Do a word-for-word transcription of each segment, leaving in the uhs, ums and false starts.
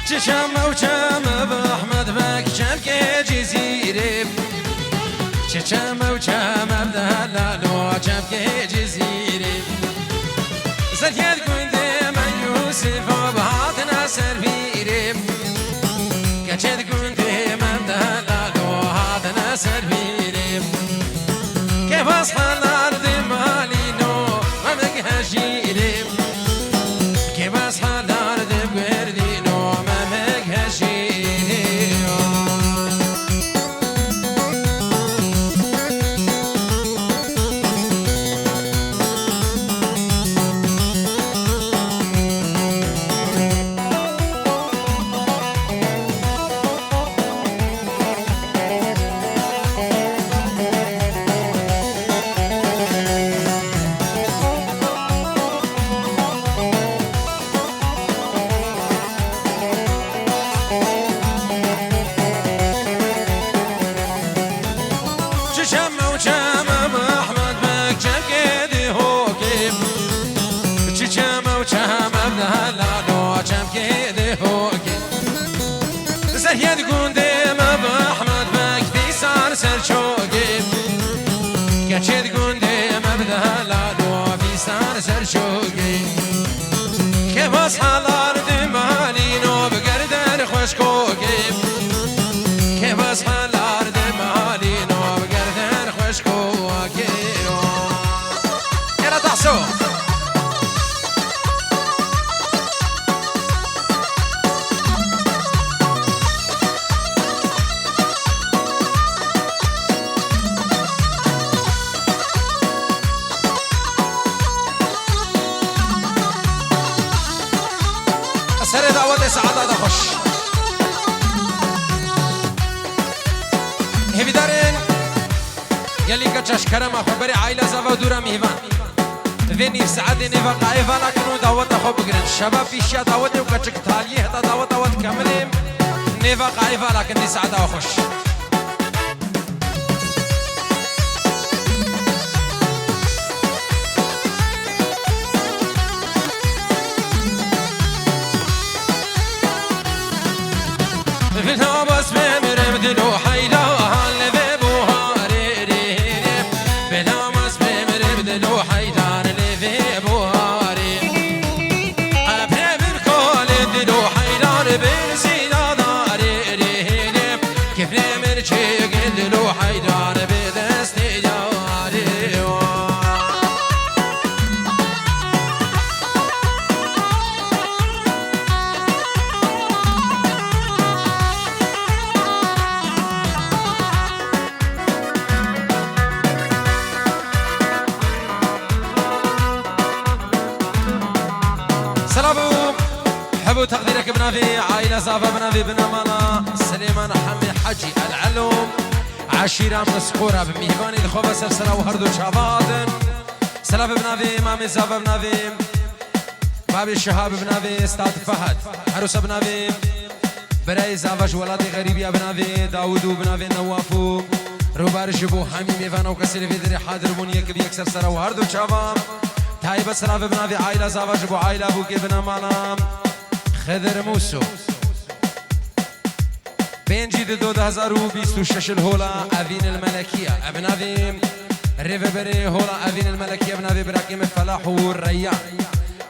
Çi çeme û çeme bi Ehmed Beg çemkê Cizîrê. Çi çeme û çeme bi delalo çemkê Cizîrê. Zerhiyet gundê me Yûsif bi hatine ser bîrê. Keçê di gundê me delalo hatine ser bîrê. Kê bas helar di malîno me big hejîrê. Kê bas helar di gerdîno me big hejîrê. Çi çeme û çeme bi Ehmed Beg çemkê di hokê. Çi çeme û çeme bi delalo çemkê di hokê. Zerhiyet gundê me bi Ehmed Beg fîsar ser çokê. Keçê di gundê me bi delalo fîsar ser çokê. Kê bas helar di malîno bi gerden xweşkokê. Kê bas helar di malîno bi gerden xweşkokê. Yala tahso. Serê dawetê saeta de xweş. Hêvîdarên gelî keça ji kerema xwe berê aîla zava dûra mîvan. Vê nîv saetê nêva qayê vala kin û daweta xwe bigirin. Şeba pîşiya dawetê û keçik taliyê heta daweta we dikemilê. Nêva qayê vala kin dî saeta we xweş. Bila bas bimirim dilo heyran li vê buharê rê rê. Bila bas bimirim dilo heyran li vê buharê. Qebrê min kalê dilo heyran bin zîndanarê rê rê. Kifrê min çêgin dilo heyran bi destê yarê. Selav û hevû teqdîrek bi navê Aîla Zava bi navê binamala Silêman Hemê Hecî El Elo. Eşîra Misqora bi mîhvanê di xwe ve ser sera û her du çava hatin. Selav bi navê Mamê Zava bi navê Babê Şiha bi navê Stad Fehad. Her wisa bi navê birayê zava ji welatê xerîbiya bi navê Dawid û bi navê Newaf û Rûbar ji bo hemî mêvan û kesê li vê derê hadir bûn yek bi yek ser sera û her du çava. Taybet selav bi navê Aîla Zava ji bo Aîla Bûkê binamala Xidir Mûso. Pêncî di du hezar û bîst û şeş li hola Evîn el Melekiya. Ev navê rêveberê hola Evîn el Melekiya bi navê birakê min Felah û Reyyan.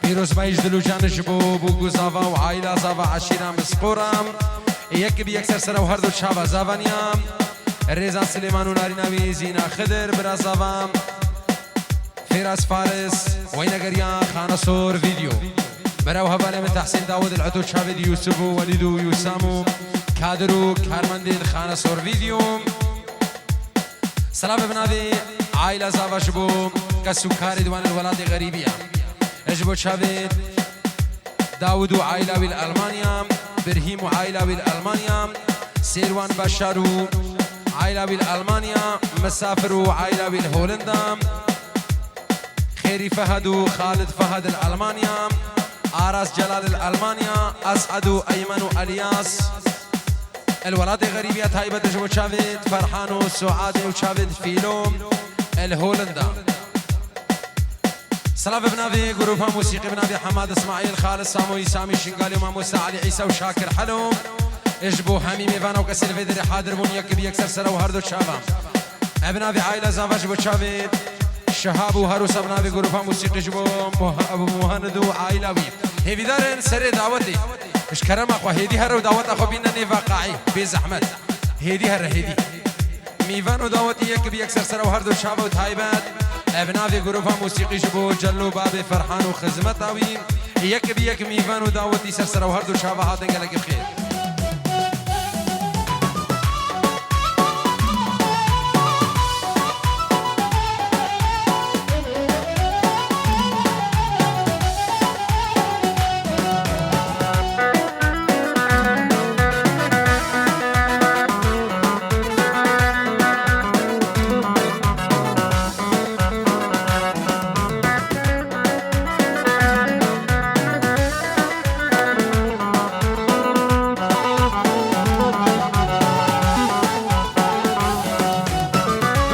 Pîrozbayî ji dil û can ji bo Bûk û Zava û Aîla Zava eşîra Misqora. Yek bi yek ser sera û her du çava zavaniya. Rêza Silêman û narîna wî Zîna Xidir, bira Zava. Fêras Faris, weynegeriya Xanasor Video. Bera û hevalê min Tehsîn Dawid li eto çavê di Yûsif û Welîd û Yûsam û kadir û karmendê di Xanasor Video. Selav bi navê Aîla Zava ji bo kes û karê di wan li welatê xerîbiya. Ji bo çavê Dawid û aîla wî li Elmanya, Birhîm û aîla wî li Elmanya, Sêrwan Beşar û aîla wî li Elmanya, Misafir û aîla wî li Holinda, Xêrî Fehad û Xalid Fehad li Elmanya, Aras Celal li Elmanya, Esad û Eymen û Elyas li welatê xerîbiya taybet ji bo çavê Ferhan û Suadê û çavê Fîlo li Holinda. Silav bi navê grûpa musîqî bi navê Hemad Îsmaîl, Xalis Samoyî, Samî Şingalî û mamoste Elî Îsa û Şakir Helo. Ji bo hemî mêvan û kesên vê derê hadir bûn, yek bi yek ser sera û her du çavan. Ev bi navê Aîla Zava ji bo çavê Şihab û her wisa bi navê grûpa musîqî ji bo Muh-, Muhanid û aîla wî. Hêvîdar in serê dawetê. Ji kerema xwe hêdî here û daweta xwe bîne nêva qaî. Bê zehmet. Hêdî here, hêdî. Mîvan û dawetî yek bi yek ser sera û her du çava û taybet. Ev navê grûpa musîqî ji bo Cello Babê Ferhan û xizmeta wî. Yek bi yek mîvan û dawetî ser sera û her du çava hatin, gelek bi xêr.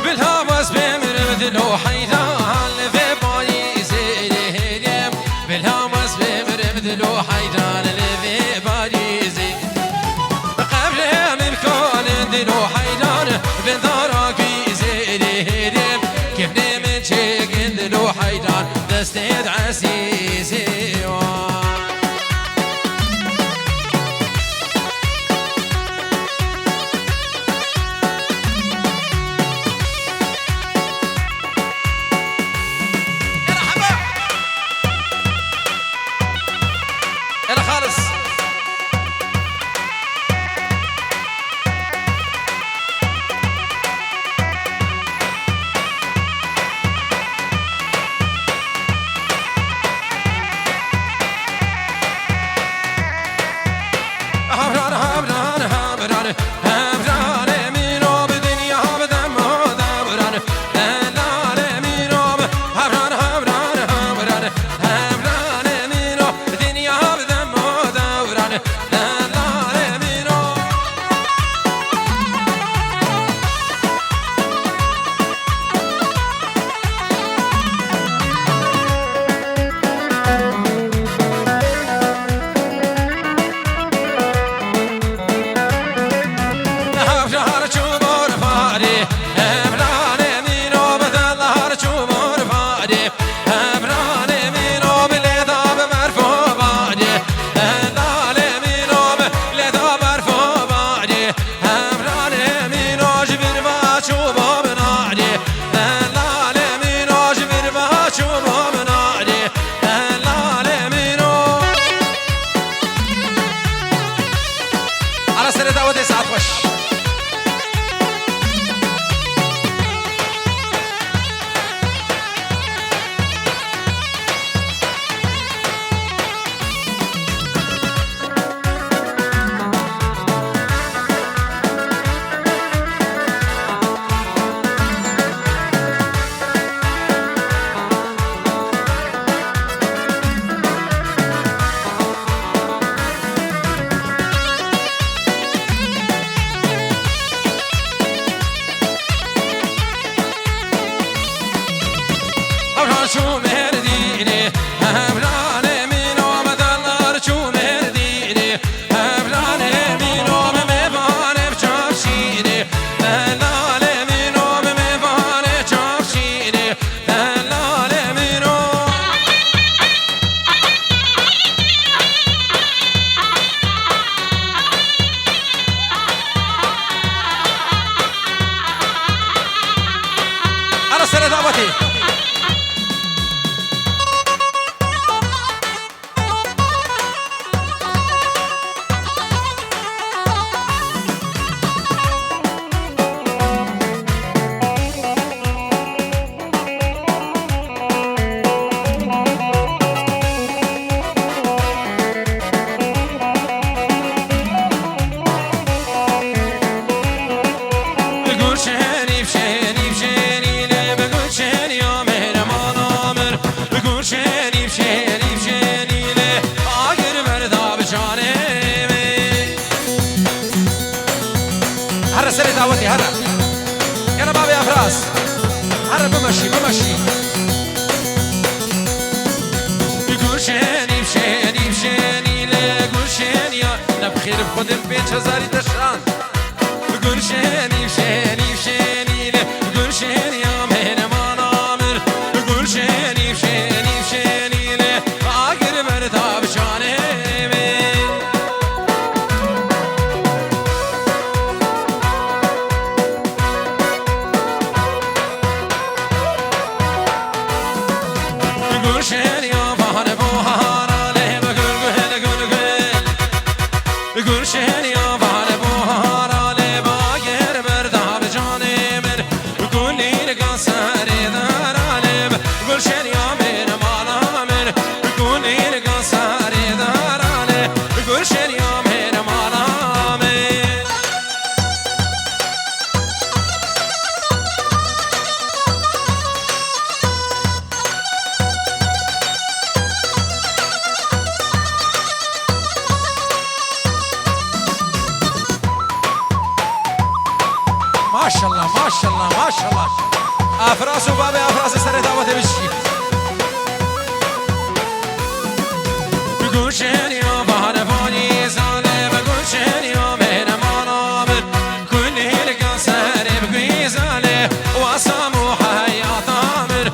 Bila wez bimrim dilo heyran li vê parîzê lê hêlêm. Bila wez bimrim dilo heyran li vê parîzê. Qebrê min kalin dilo heyran, bin dara pîzê lê hêlêm. Kefnê min çêkin dilo heyran, destê ezîzê wan. يلا حبا. يلا خالص. Hebran, hebran, hebran, hebranê min o bi dinya bi dem o dewran. Helalê min o bi hebran, hebran, hebran, hebranê min o bi dinya bi dem o dewran. Helalê min o. Hemranê min o ji vir va çû bo min arê. Helalê min o ji vir va çû bo min arê. Helalê min o. Ara serê dawetê, saet xweş. Hevran çû Mêrdînê, hevranê min o, me delar çû Mêrdînê. Hevranê min o, me mêvanê bi çavşînê. Helalê min o, me mêvanê çavşînê. Helalê min o. Ara serê dawetê. Gulşenî fşenî fşenî lê bi gulşenî ya mêremana min. Gulşenî fşenî fşenî lê agir berda bi çarê min. Here serê dawetê, here. Gele bavê Efraz. Here bimeşî, bimeşî. Xwedin pênc hezarî te şand. Gulşenî, şenî, şenî le, Gulşenî ya mehnemana min. Gulşenî, şenî, şenî le, agir berda bi canê min. Gulşenî ya bahar bahara le, gul, gul, gul, gul. Gulşenî ya bahar bahara le, bagir berda bi canê min. Gulî li gaserê dara le, Gulşenî ya mehnemana min. Gulî li gaserê dara le, Gulşenî ya mehnemana min. Maşallah, maşallah, maşallah. Afras û babê Afrasê serê dawetê bişî. Gulşenî ya bahar vanî zane, Gulşenî ya mehnemana min. Kulîlka serê bi güzele, wasam û heyata min.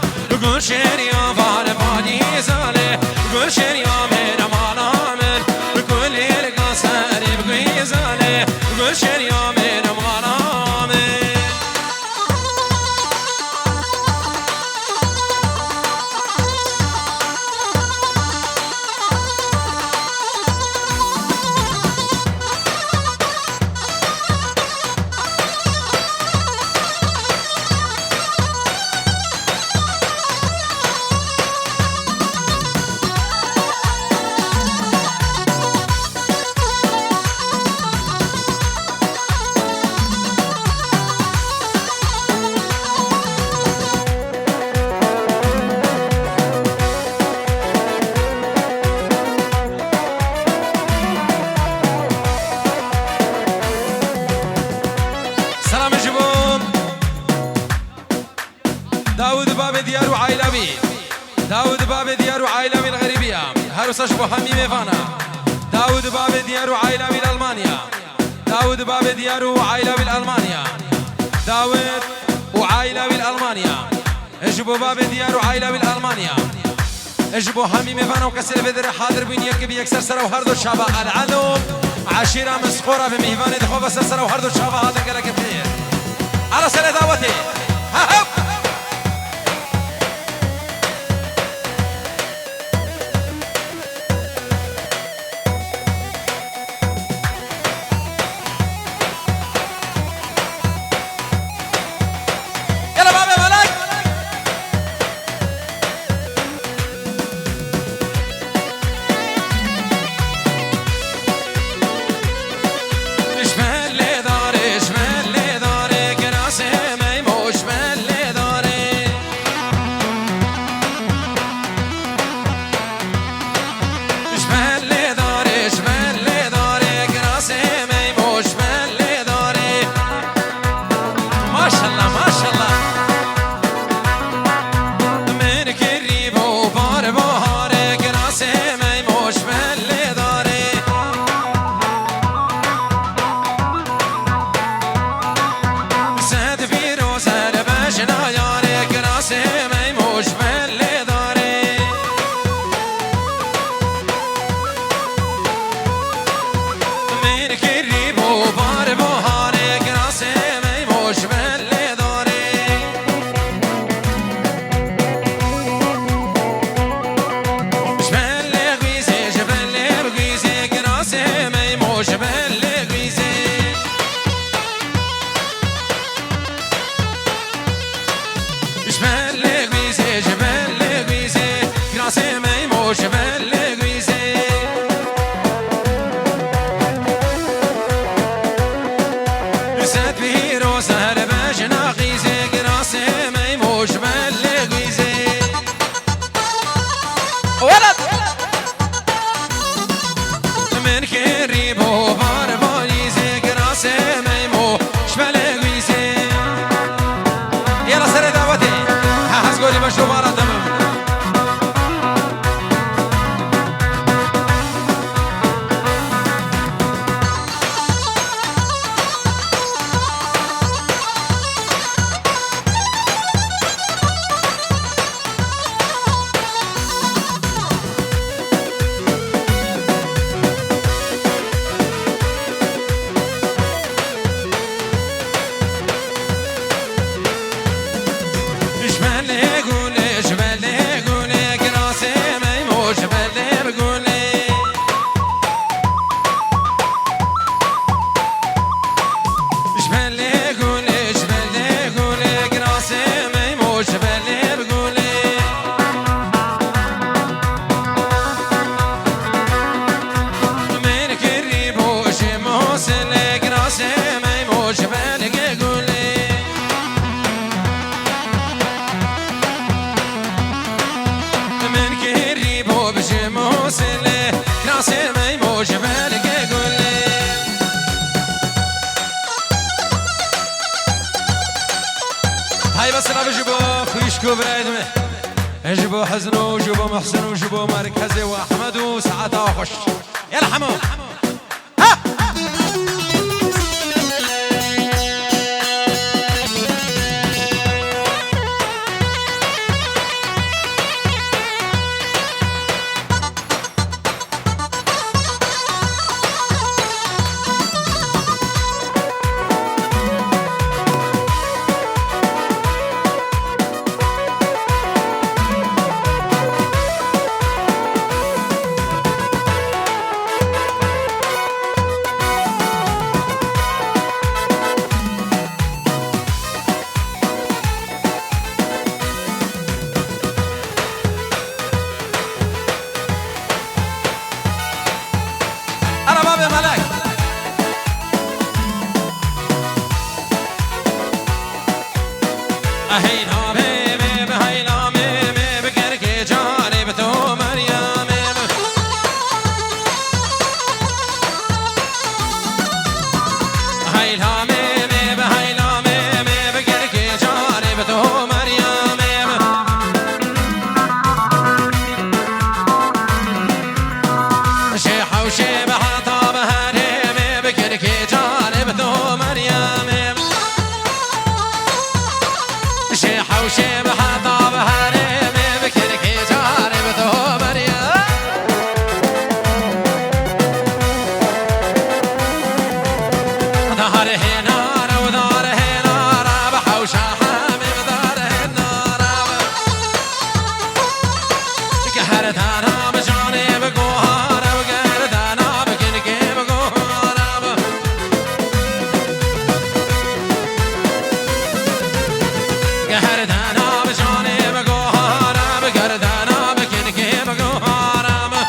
Gulşenî ya vanê vadî zale, Gulşenî ya mehnemana min. Kulîlka serê bi güzele, Gulşenî ya mehnemana min. Selam ji bo Dawud babê Diyar û aîla wî. Dawud babê Diyar û aîla wî li xerîbiya. Her wisa ji bo hemî mêvana. Dawud babê Diyar û aîla wî li Almanya. Dawud babê Diyar û aîla wî li Almanya. Dawud û aîla wî li Almanya. Ji bo babê Diyar û aîla wî li Almanya. Ji bo hemî mêvana û kesê li vê derê hadir bûn, yek bi yek ser sera û her du çava. El'elo, eşîra min sqora bi mîvanê dixwe ve ser sera û her du çava hatin gelek bi xêr. Ala serê dawetê. Ha, ha. Yala babê malak. Ji me lê dare, ji me lê dare, kirasê meymo, ji me lê dare. Sêlê, kirasê meymo ji belgê gulê. Taybet silav ji bo xwişk û birayê me. Ji bo Hezin û ji bo Muhsin û ji bo merkezê û Ehmed û saeta xweş. Yel hemo. Ara babê melek. Heylamê me, bi heylamê me, bi kerkê canê bi to Meryemê me. Heylamê me, bi heylamê me, bi kerkê canê bi to Meryemê me. Şê hewşê bi heta bi herêmê, bi kerkê canê bi to Meryemê. Şê hewşê bi heta bi herêmê, bi kirkê carê bi to Meryem. Dar hênara û dar hênara bi hewşa hemê bi dar hênara bi. Gerdana bi canê bi guhara bi gerdana bi kirkê bi guhara bi. Gerdana bi canê bi guhara bi, gerdana bi kinkê bi guhara bi.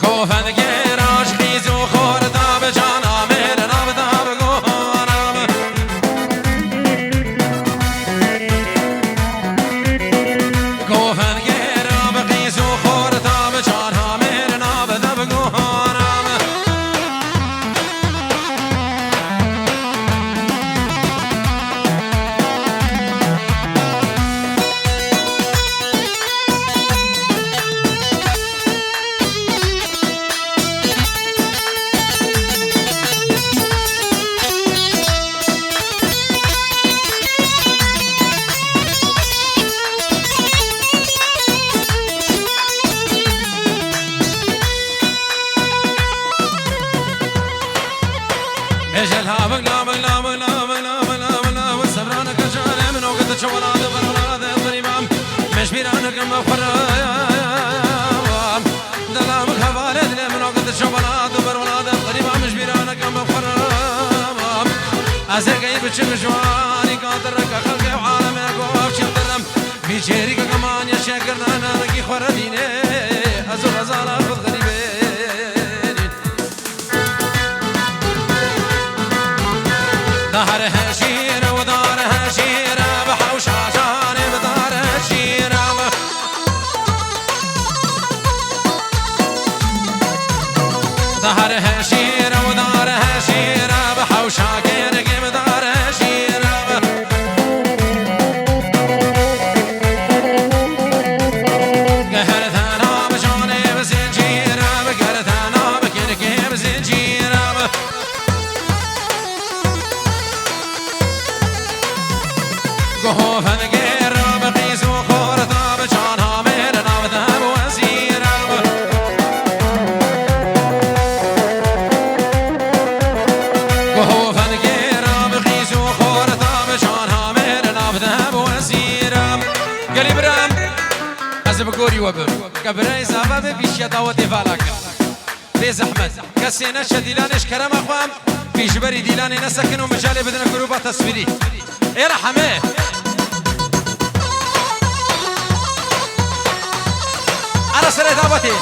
Kofengê raşkîz û xorta bi cana mêrina bi da bi guhara bi. Kofengê ra bi qîz û xorta bi cana mêrina bi da bi guhara bi. Êje lavik, lavik, lavik, lavik, lavik, lavik, lavik, sevrane ke carê min o gidi çewela de berwela de qirîbam. Meşbîrane ke me xwe re delamik hevalê dilê min o gidi çewela de berwela de qirîbam. Meşbîrane ke me xwe re ez ê gey biçim ji wanî ka direke xelkê û alemê gov çi dirim. Vî çêrî ke kemanya şekirnana rengî xwe re dînê. Ez û xezala xwe xerîbê. Dar hejîr û dar hejîr bi hewşa canê bi dar hejîr bi. Dar hejîr û dar hejîr bi hewşa kêrgê bi dar hejîr bi. Gerdana bi canê bi zincîr bi, gerdana bi kêrgê bi zincîr bi. Guhovengê ra bi qîz û xorta bi cana mêrina bi deb wezîra bi. Guhovengê ra bi qîz û xorta bi cana mêrina bi deb wezîra bi. Gelî biram, ez bi gorî we bim. Ke birayê zava be, pîşiya dawetê vala ke. Bê zehmet. Kesê neçe dîlanê ji kerema xwe, pî ji berî dîlanê nesekin û micalê bidine grûba teswîrî. Ê rehemê. Ara serê dawetê.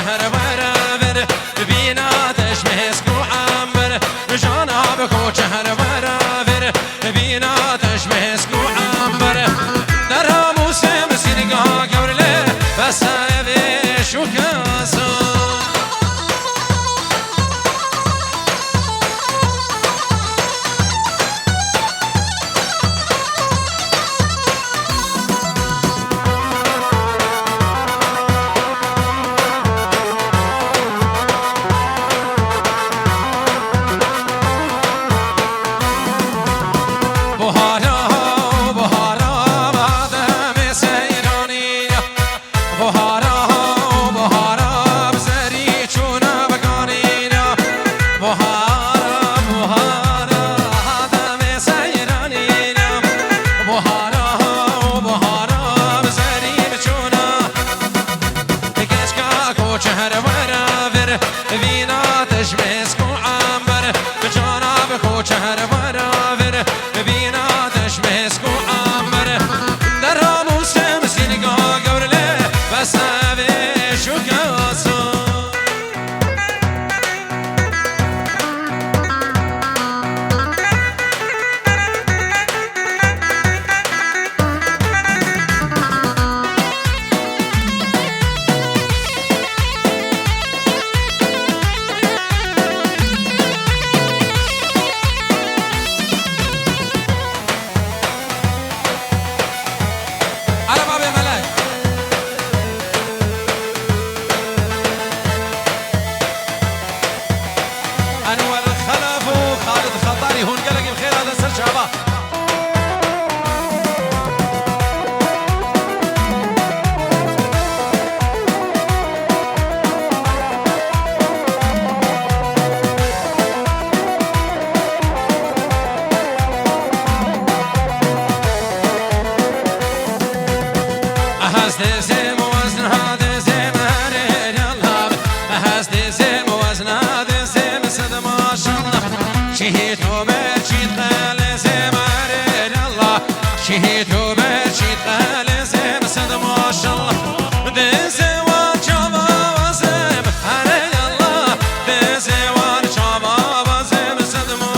Her were vir, bîna te ji mehsk û ember. Cana bi koç her were vir, bîna te ji mehsk û ember. Deram û semsînga gewrle, bes evê şûkesa. Buhara, buhara, bademê seyranî. Buhara, buhara, bi serî çûna bi ganîna. Buhara, buhara, hademê seyranîna. Buhara, buhara, bi serî bi çûna. Keçka koç her were vir, vîna te ji mehsk û ember. Bi cana bi koç her were vir, vîna te ji mehsk û ember. Deram û semsînga gewrle, bes evê şûkesa. Ereba bê melek. Enwer Xelef û Xalid Xetarî hûn gelekî bi xêr hatin ser çava. Ez dizim wezna dizim erê yallah. Ez dizim wezna dizim sed maşallah. Şehîd û berçît qelizim erê yallah. Şehîd û berçît qelizim sed maşallah. Dizê wan çava wezim erê yallah. Dizê wan çava wezim sed maşallah.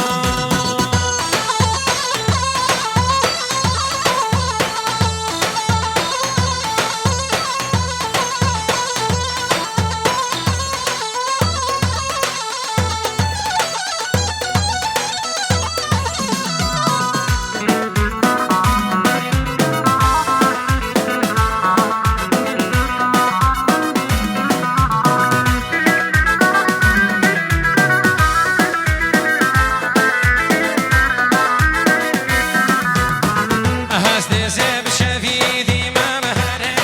Ez dê zeb şevîdî me meherê.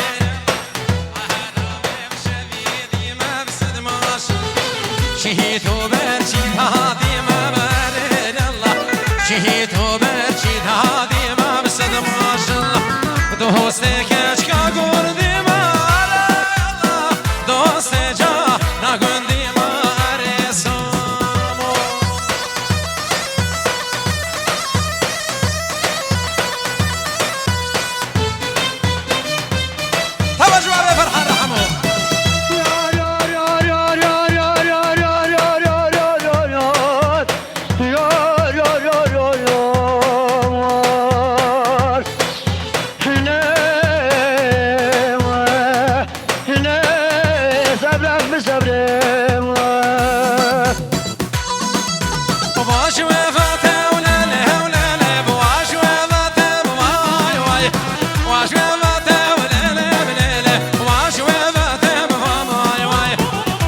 Şehîd û berçît hadî me berê Allah. Şehîd û berçît hadî me bi sed maşallah. Dostê keçka gurdî me erê Allah. Dostê cana gundî me erê Samo. Tava ji we ve Ferhan Rehmo. Baş ve vate ulele ulele, baş ve vate vay vay. Baş ve vate ulele ulele, baş ve vate vay vay.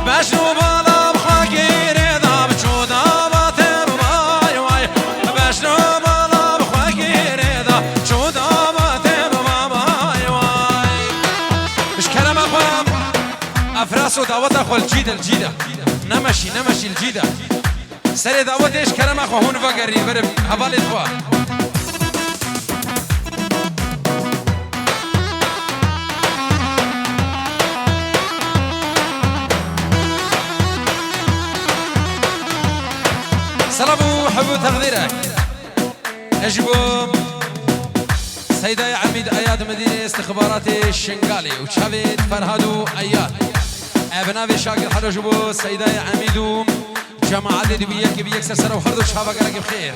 Beşno bala bi xwe girê da, bi ço da vate vay vay. Beşno bala bi xwe girê da, ço da vate vay vay. Ji kerema xwe, ev raso daweta xwe li cî de, li cî de. Nemeşî, nemeşî li cî de. Serê dawetê ji kerema xwe hûn vegerî ber hevalên xwe. Selav û hub û texdîrek. Ji bo Seydayê Emîd Eyad, Midîrê Îstixbaratê Şingalê û çavê Ferhad û Eyad. Ev navê şagir helo ji bo Seydayê Emîd û cemaetê dibî yek bi yek ser ser û her du çava gelek bi xêr.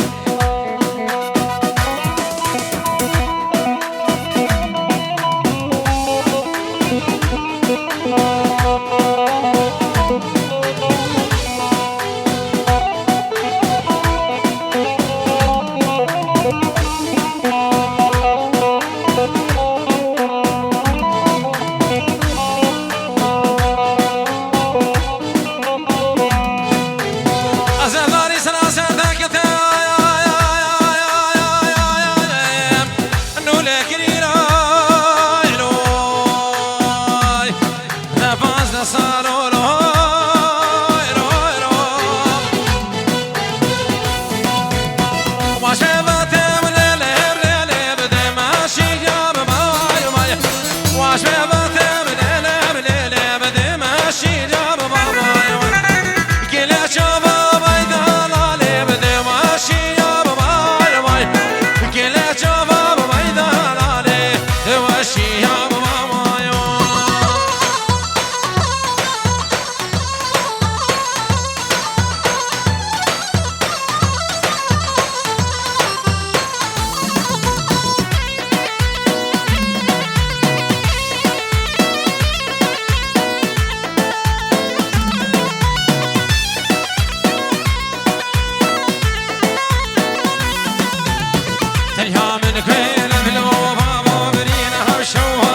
Tenya min kuêre bilo babo birîn hewşewa.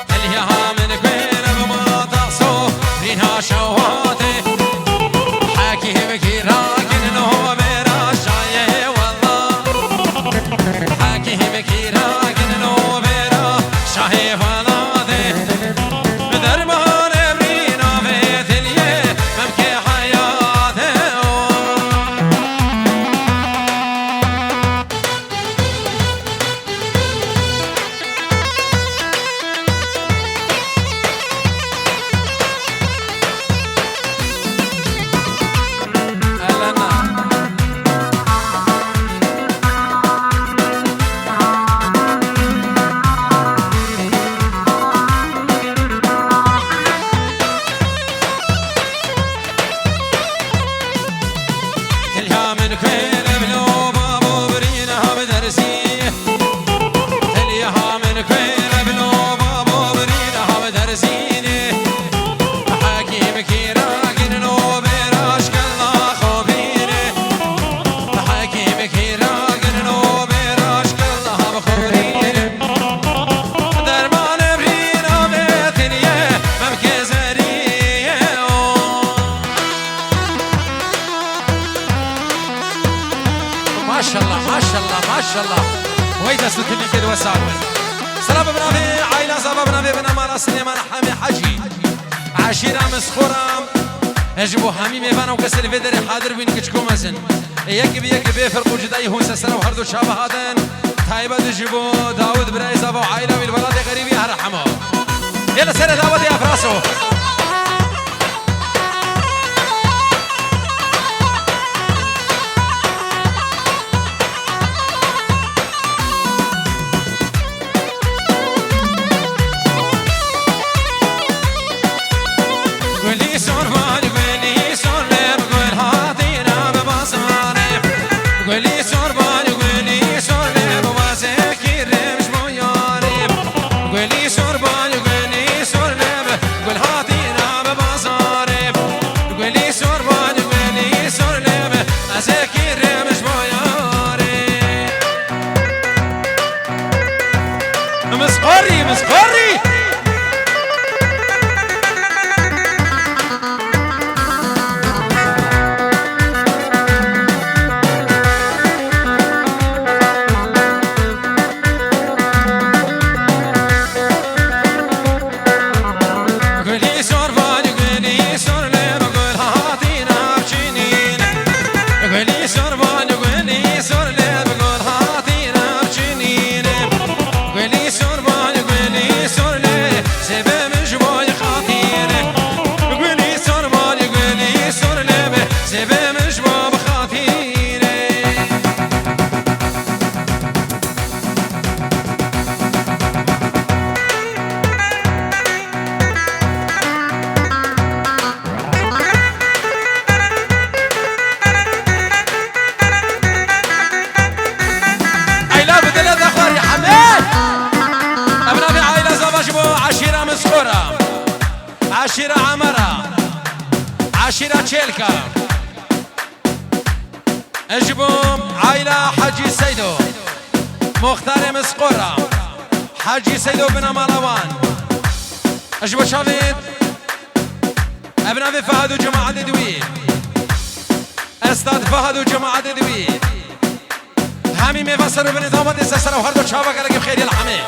Tenya min kuêre bima taxso birîn ha şewatê. Hekî hevekî rakin no bêra şayê wela. Hekî hevekî rakin no bêra şahê wela de. Bi dermanê birîna vê diliyê memkê heyatê o. Tenya min kuêre bilo babo birîn ha bi dersî. Tenya min kuêre bilo babo birîn ha bi dersînê. Hekîm kîra gin no bêra şkela xo bînê. Hekîm kîra gin no bêra şkela xo bînê. Dermanê birîna vê diliyê memkê zeriyê o. Maşallah, maşallah, maşallah. Wey dest û tilîkê di we sar bin. Sela bi binavê Ayla Zava, binavê bina mala Silêman Hemê Hecî. Eşîra Misxora. Ji bo hemî mêvana û kesê li vê derê hadir bûn kiçik û mezin. Yek bi yek bê ferq û cudayî hûn ser ser û her du çava hatin. Taybet ji bo Dawud birayê Zava û aîla wî li welatê xerîbî her hema. Yê li serê dawetê Efraso. Gulî sor bar, gulî sor lê bi gul hatîne bi bazarê. Gulî sor bar, gulî sor lê bi wazekî rêj bo yarê. Gulî sor bar, gulî sor lê bi gul hatîne Ez ji bo aîla Hecî Seydo, Muxtarê Misqora, Hecî Seydo bina mala wan. Ez ji bo çavên ev navê Fehad û cemaetê di wî. Estad Fehad û cemaetê di wî. Hemî mêvan ser û binê damatê ser sera û her du çava gelekî xêr yê li hemê.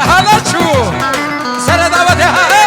Hala çû. Sere davetê here.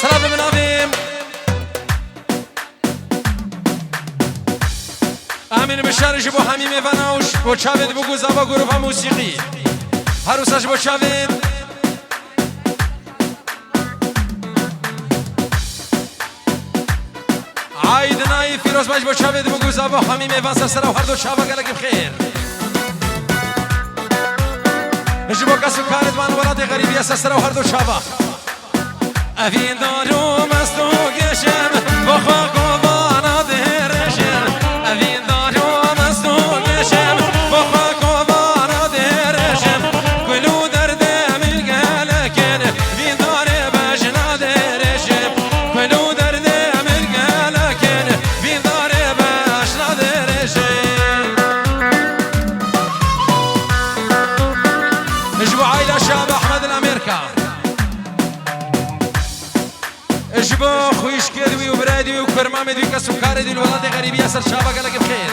Selav min avêm. Amîn Bişar ji bo hemî mêvana û ji bo çavê dibigo zava grûva musîqî. Her wisa ji bo çavê. Aydinayî Fîroz Bey ji bo çavê dibigo zava hemî mêvan ser sera û her du çava gelekî bi xêr. Ji bo kes û karê di van welatê xerîbî ye ser sera û her du çava. Evîn dar û mest û geşem, bo xwe kovana dirêjim. Evîn dar û mest û geşem, bo xwe kovana dirêjim. Kul û derdê min gelek in, vîn darê bejna dirêjim. Kul û derdê Ji bo xwişkê dî wî û birayê dî wî û kurmamê dî wî kes û karê dî li welatê xerîbî ya ser çava gelek bi xêr.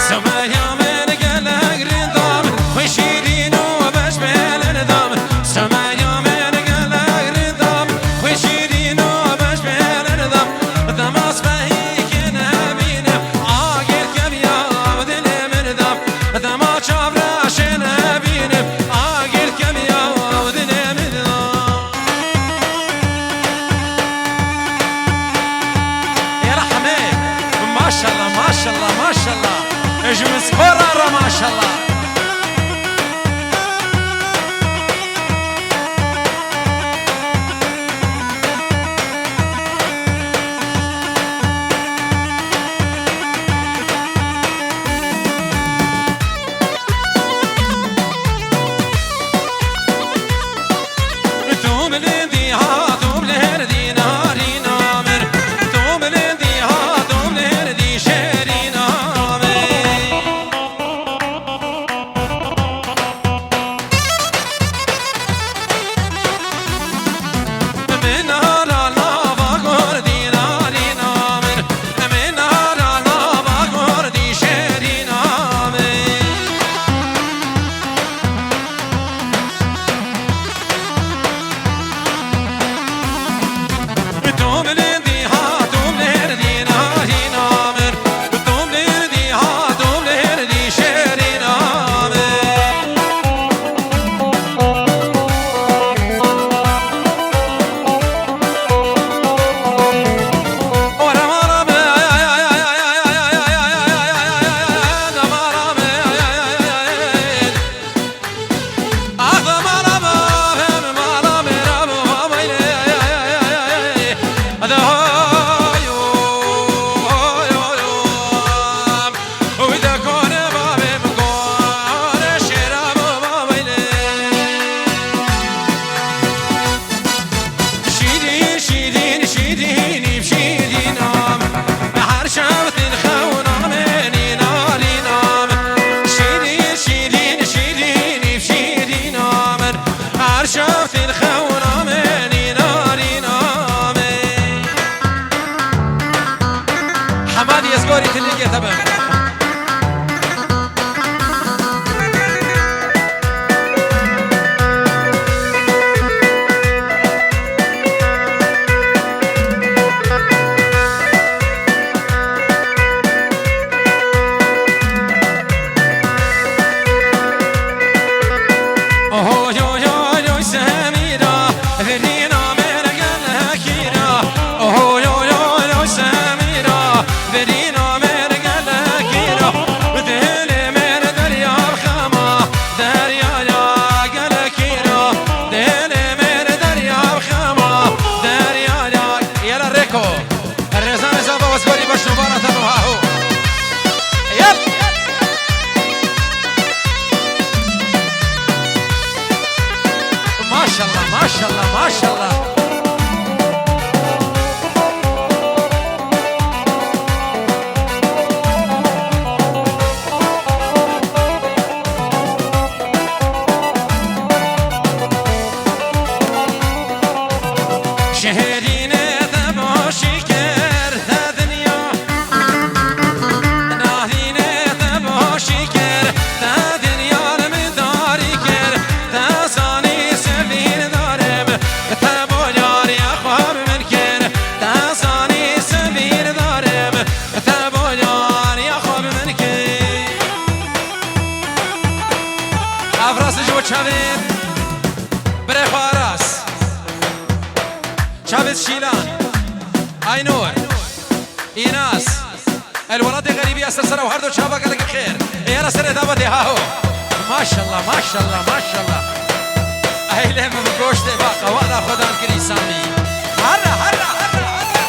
Someya min gelek rinda min, xwe şîrîn û beş bêlin da min. Someya min gelek rinda min, xwe şîrîn û beş bêlin da min. Dema spehî kê nebînim, agir kemiya dilê min da. Dema çavreşê nebînim, agir kemiya dilê min da. Yala Hemê, maşallah, maşallah, maşallah. Ji min skora re maşallah. Şîrîn, şîrîn, şîrînî şîrîna min, her şev dil xewna min, nîna rîna min. Şîrîn, şîrîn, şîrînî şîrîna min, her şev dil xewna min, nîna rîna min. Hema dî ez gorî tilîgê te bim. Oho, yo, yo, yo, Semîra, verîna min gelekî ra. Oho, yo, yo, yo, Semîra, verîna min gelekî ra. Dilê min derya bi xema, derya ya gelekî ra. Dilê min derya bi xema, derya ya. Yela rêko. Rêza rêza bawaz gorî baş nûbara te bo haho. Yel. Maşallah, maşallah, maşallah. Şehrînê te başî kir te dinya. Nahînê te başî kir te dinya, li min darî kir. Te zanî sevîn darim, te bo yariya xwe bi min kir. Te zanî sevîn darim, te bo yariya xwe bi min kir. Ev rast ji bo çavên birê xwe Aras. Çavêt Şîlan, Aynur, Înas, el welatê xerîbî ya ser sera û her do çava gelek xêr. Ê yara serê davetê haho. Maşallah, maşallah, maşallah. Eylê min bi goştê ba qewala xwedan kirî Samî. Herre, herre, herre, herre.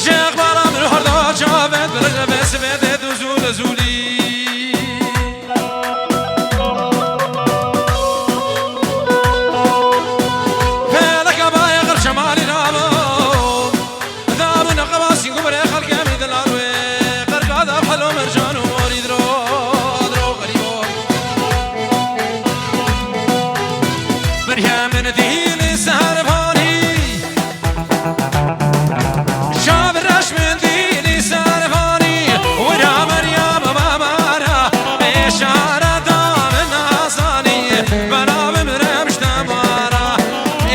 Şêx bara min herda çavên bi rêve sibê dê du zûl zûlî. Pêleke bayê qir şemalî rabo. Dabû neqeba sîngû birê xelkê min dilar wê. Qirka da helo mercan û morî dro, dro xerîbo. Meryem min dîlî ser vanî. Şav reş min dîlî ser vanî, wira Meryem bamara, êşareta min nazanî, bera min remişte mara,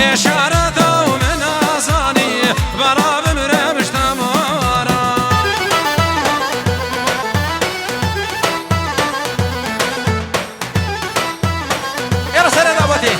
êşareta min nazanî, bera min remişte mara. Êra serê dawetê.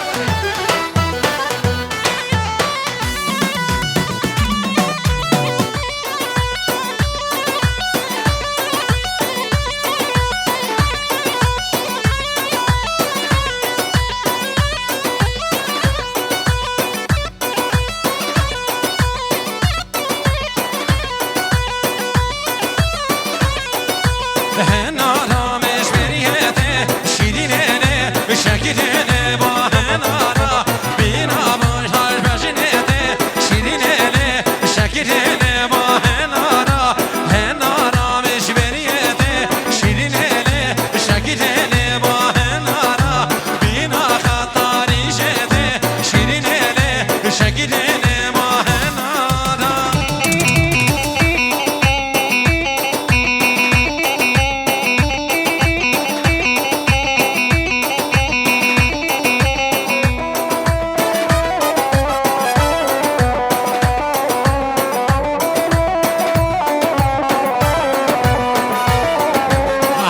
Henara meşberiyete şîrînene şekilene ba henara bîna baş hal bejinete şîrînene şekilene ba henara henara meşberiyete şîrînene şekilene ba henara bîna xatarî jete şîrînene şekilene ba henara.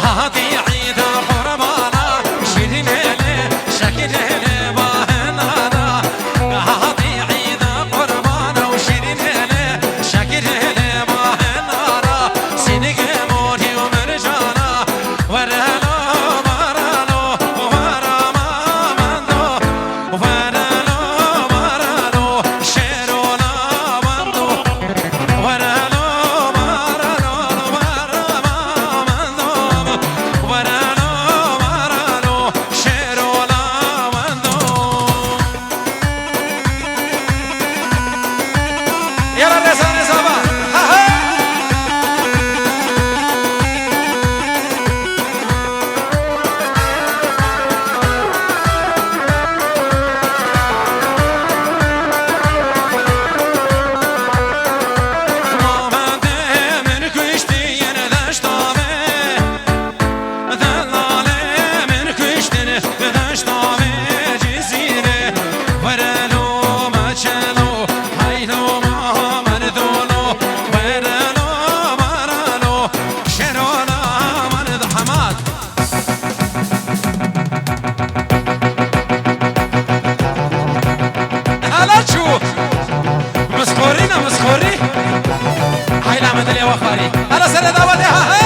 Hatî îda qurbana, şîrînê lê, şekilê lê bahenara. Hatî îda qurbana û şîrînê lê, şekilê lê bahenara. Sînigê morî û mircana, were lo, were lo, were ma mendo. Were lo, were lo, şêro navendo. Were lo, were lo, were ma mendo. Were lo, were lo, şêro navendo. Yara rêza rêza ba. Ha, ha. Mavendê min kuştî yên deşta me. Delalê min kuştin deşta me Cizîrê. Were lo meçelo, haylo ma merdolo. Were lo, were lo, şero la merd Hamad. Hala çû. Misxorî ne misxorî. Hayla me dilê we xwarî. Hala serê dawetê ha he.